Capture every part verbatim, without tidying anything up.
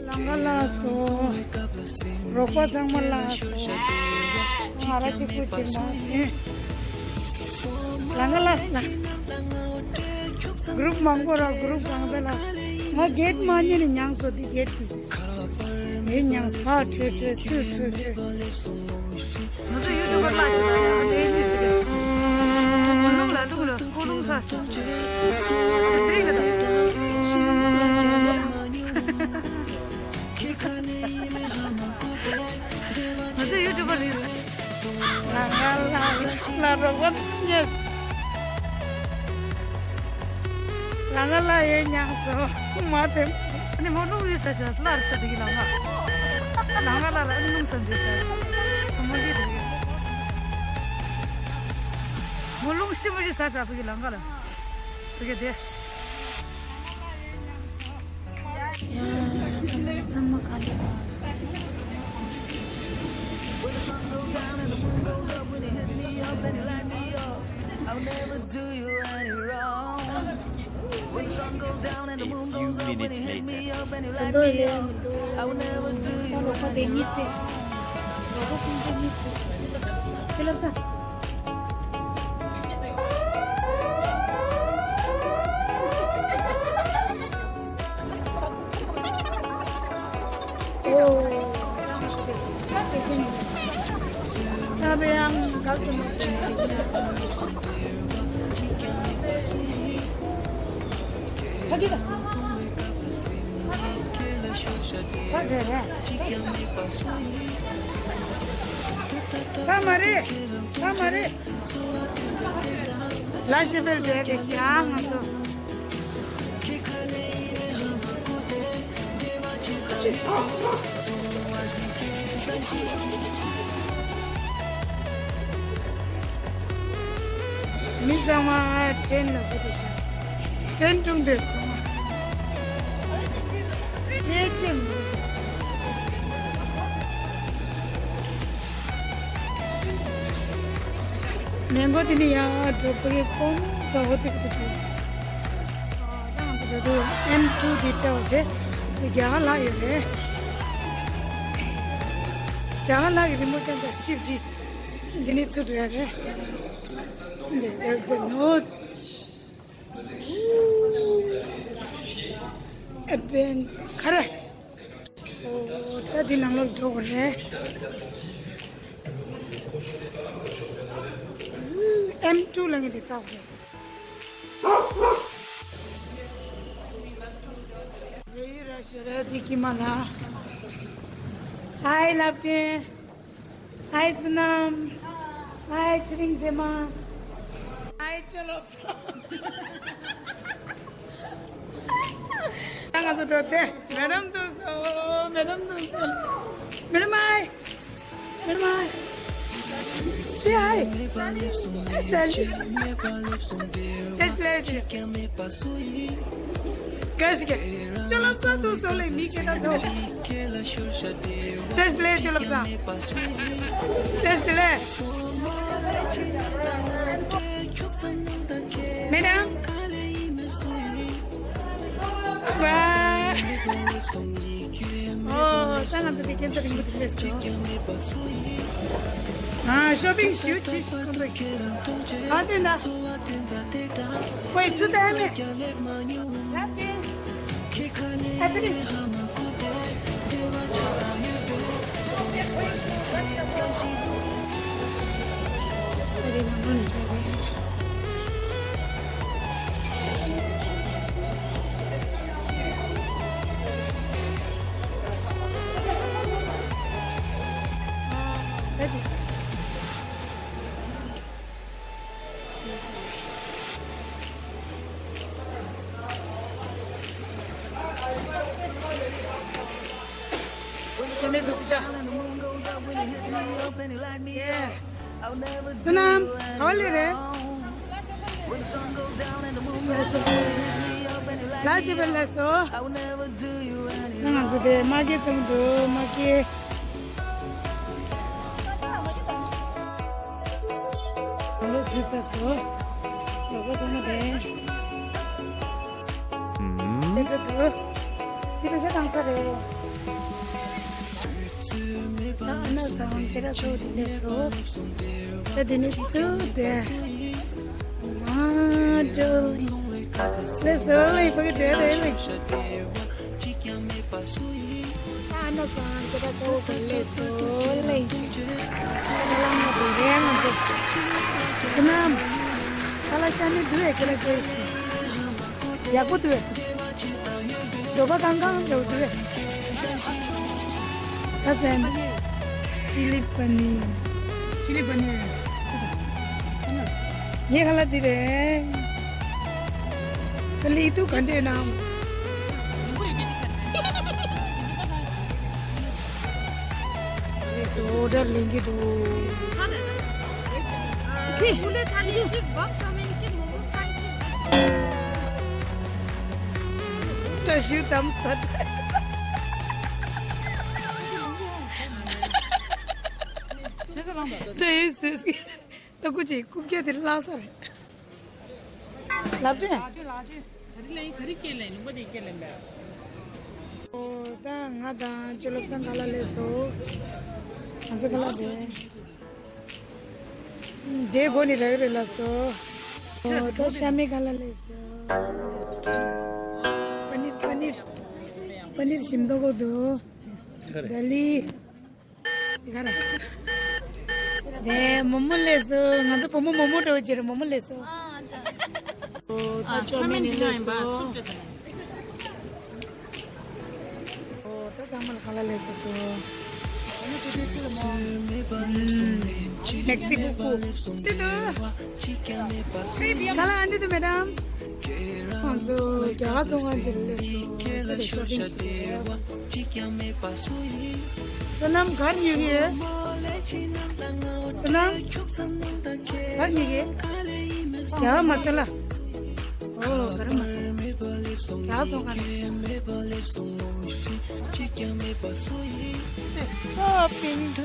ལང་ཀ་ལགས་སོ། རོགས་པ་ཚང་མ་ལགས་སོ། ང་ར་གཅིག་པུ་གཅིག་མ་ཡིན། ལང་ཀ་ལགས་ལ། གུ་རུབ་མང་པོ་ར་གུ་རུབ་གང་འདྲ་ལ། ང་གེད་མ་ཉན་ནས་མྱངས་སོ་འདི་གེད་ཀྱི། ངས་མྱངས་ས་ཁྲོས་ཁྲོས་ཚུར་ཁྲོས་ཁྲོས། ང་ཚོ་ཡུ་ཊུབ་པར་ལ་ཞིག་ཞིག་ཡང་འདྲེན་གྱི་ཟེར་གི། མོ་ལུང་ལ་ཀྲུག་ལ་ཀོ་ལུང་ས་སྟོང་། ཚེ་རིང་གི་དང་། ང་ཚོ་ཡུ་ཊུབ་པར་རེད། ལང་ཀ་ལགས་ལ་རོགས་པ་གནང་ཉེས། ལང་ཀ་ལགས་ཡོད་མྱངས་སོ། མ་དེ། ཨ་ནི་མོ་རླུང་རེད་ཟ་བྱ་སླར་ཟ་དེ་གི་ལང་ཀ། ལང་ཀ་ལགས་ལ་ཨ་ནི་རླུང་ཟ་འདི་བྱ། མོ་འདི་དེ་གི། མོ་རླུང་ཤི་མོ་རེད་ཟ་བྱ་བུ་གི་ལང་ཀ་ལ། དེ་གི་དེ། ཚང་མ་ག་ལེ་ག། I'll never do you any wrong. When the sun goes down and the moon goes up, when you hit me up and you light me up, I will never do you any wrong. ད་མ་རེད། ད་མ་རེད། ལ་ཤི་བེལ་བྲེ་གི་ཤ་ང་ཚོ། མི་ཚང་མ་ཏྲེན་ལ་བུད་དེ་ཤ། ཏྲེན་ཀྲུང་དེར་སོང་། ལས་ཅི་མི། མེ་འགོ་དེ་ནི་ཡང་འགྲོ་གི་ཀོང་འགྲོ་འོ་དེ་གི་དེ་དེ། ཨ་ད་ང་ཚོ་འགྲོ་དུས་ཨེམ་ཊུ་དེ་སྤྲད་པ་བྱས། དེ་རྒྱ་གར་ལྷག་ཡོད་རེད། རྒྱ་གར་ལྷག་གི་རི་མོ་ཅན་ཅག་ཤིབ་ཀྱི། འདི་ནི་ཚུར་འགྲོ་ཡ་རེད། འདི་འདི་འདི་ནོ། ཨེ་བན་ག་རེ། ཨོ་ད་འདི་ནང་ལོགས་འགྲོ་དགོས་རེད། ཨེམ་ཊུ་ལ་ངས་འདི་བལྟ་དགོས་རེད། བོད་ཡིག་ར་ཤེས་ར་འདི་ཀྱི་མ་ལ། ཧའི་ལབ་ཅན། ཧའི་བསོད་ནམས། ཧའི་ཚེ་རིང་མཛེས་མ། ཧའི་ཅོ་ལོབ་སོ། ད་ང་ཚོ་འགྲོ་དེ། མེ་ཌམ་འདུག་སོ། མེ་ཌམ་འདུག་སོ། མེ་ཌམ་ཧའི། མེ་ཌམ་ཧའི། Say hi. Hey, selfie. Test ལས་ཅི། ག་ཞིག་གི། ཅོ་ལོབ་ས་འདུག་སོ་ལེ་མི་སྐད་གྲགས་ཚོ། Test ལས་ཅོ་ལོབ་ས། Test ལས། མེ་ཌམ། ཝ། ཨོ་ད་ང་ཚོ་དེ་ཁྱེད་ཚོ་རིང་པོ་དེ་སླེབས་སོང་། ཨ་ཤོ་པིང་ཞུ་ཆི་ཞིག་ཁོང་ཚོ་ཁྱེད་རང་མཐོང་ཆེན་ཨ་དེ་ན། ཁོའི་ཚུ་ད་མེད། ཨ་ཙི་རི། བསོད་ནམས། ག་པར་སླེབས་རེད། ལ་ཞེ་པེ་ལ་སོ། ང་ཚོ་དེ་མ་སྐྱེས་ཙམ་འདུག་མ་སྐྱེས། ང་ཚོ་འཛུལ་ས་སོ། ལོ་གོ་ཚང་མ་དེ། ཨུམ། དེ་འདྲ་འདུག་འདི་པེ་ཤ་བཏང་ས་རེད། ད་ཨ་ན་སང་དེ་ར་ཚོ་དེ་ལས་སོ། ད་དེ་ནས་ཚུར་དེ། མ་འགྲོ། ལས་སོ་ལས་ཕ་གི་དེ་རེད་ལས། ད་ཨ་ན་སང་དེ་ར་ཚོ་དེ་ལས་སོ་ལས་ཅི། ད་ལ་ང་དེ་རེད་ང་ཚོ། ཚུར་ནམ། ད་ལ་ཤ་མི་འདུག་ཨེ་ཁེ་ལ་ཅོ་ཡིས། ཡག་པོ་འདུག་ཨེ། འགྲོ་ཁ་གང་གང་འགྲོ་འདུག་ཨེ། ད་སེམས། ཅི་ལི་པ་ནིར། ཅི་ལི་པ་ནིར། ངས་ཁ་ལག་འདི་རེད། ད་ལི་ཏུ་ག་འདྲས་ན། ངས་སོ་ཨོ་ཌར་ལེན་གྱི་འདུག་ཁི། ཨུ་ལེ་ཐ་ལི་ཅིག་བབ་ཆོ་མིན་ཅིག་མོ་མོ་སང་ཅིག་བཀྲ་ཤིས་དམ་སྟ། བཀྲ་ཤིས་ཟེར་གི། ད་སྐུ་མཁྱེན་རྐུབ་བཀྱག་དེ་བརླག་ས་རེད། ལབ་དྲན། ལག་དྲན་ལག་དྲན། ག་རེ་ལེན་ག་རེ་སྐྱེལ་ལེན་ལུང་པ་དེ་སྐྱེལ་ལེན་པས། ཨོ་ད་ང་དང་ཅོ་ལབ་སང་ག་ལ་ལས་སོ། ང་ཚོ་ག་ལ་དེ། འདྲེ་སྒོ་ནས་རག་རེད་ལ་སོ། ཨོ་ད་ཤ་མེད་ག་ལ་ལས་སོ། པ་ནིར་པ་ནིར། པ་ནིར་ཞིམ་མདོག་གོ་འདུག་ད་ལི། དེ་ག་རེད། རེད་མོ་མོ་ལས་སོ། ང་ཚོ་བུ་མོ་མོ་མོ་འགྲོ་ཅེར་མོ་མོ་ལས་སོ། ཨོ་ད་ཅོ་མེ་ནི་ལས་སོ། ཨོ་ད་ཚང་མ་ལ་ག་ལ་ལས་སོ། མེག་སི་བུ་ཀུ། དེ་དུ། ག་ལ་ཨ་འདི་དུ་མེ་ཌམ། ང་ཚོ་རྒྱ་གར་ཚོང་ཁང་ཅིག་ལས་སོ། དེ་ལས་ཤོ་པིང་ཅིག་བྱས། བསོད་ནམས་གར་ཉོ་གི་ཡོད། བསོད་ནམས་གར་ཉོ་གི་ཡོད། ཡ་མ་ཟེར་ལ། ཨོ་གར་མ་ཟེར། ཡ་ཚོང་ཁང་ནས། ཤོ་པིང་ཤོ་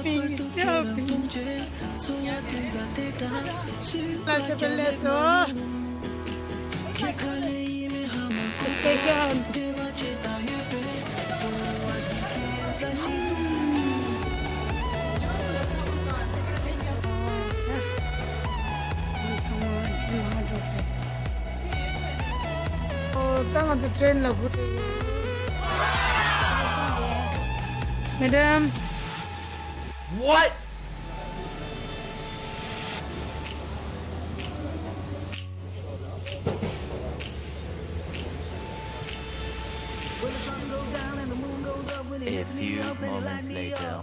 པིང་ཤོ་པིང་། ལ་ཤོ་པིང་ལས་སོ། སི་པེ་ཤལ། ཨོ་ད་ང་ཚོ་ཊེན་ལ་སྒུག་བསྡད་ཡོད། མེ་ཌམ། What? A few moments later.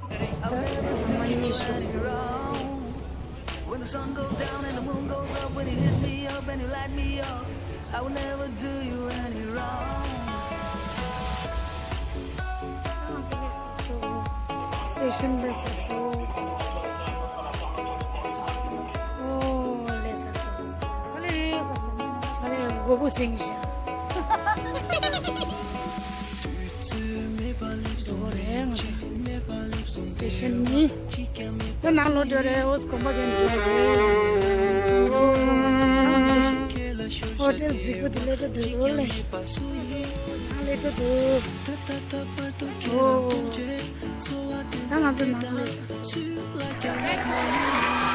When the sun goes down and the moon goes up, when you hit me up and you light me up, I will never do you any wrong. Session that's so. Oh, let's go. Hello, Gobu Singh. སི་ཊེ་ཤན་ནི། ད་ནང་ལོགས་འགྲོ་རེད། ཨོ་དགོན་པ་གན་འགྲོ་རེད། ཧོ་ཊེལ་རྫིག་པོ་དེ་ལས་ཀ་འདུག་ལེ། ནང་ལས་ཀ་འདུག་ཨོ། ད་ང་ཚོ་ནང་ལས་ཀ་སོང་།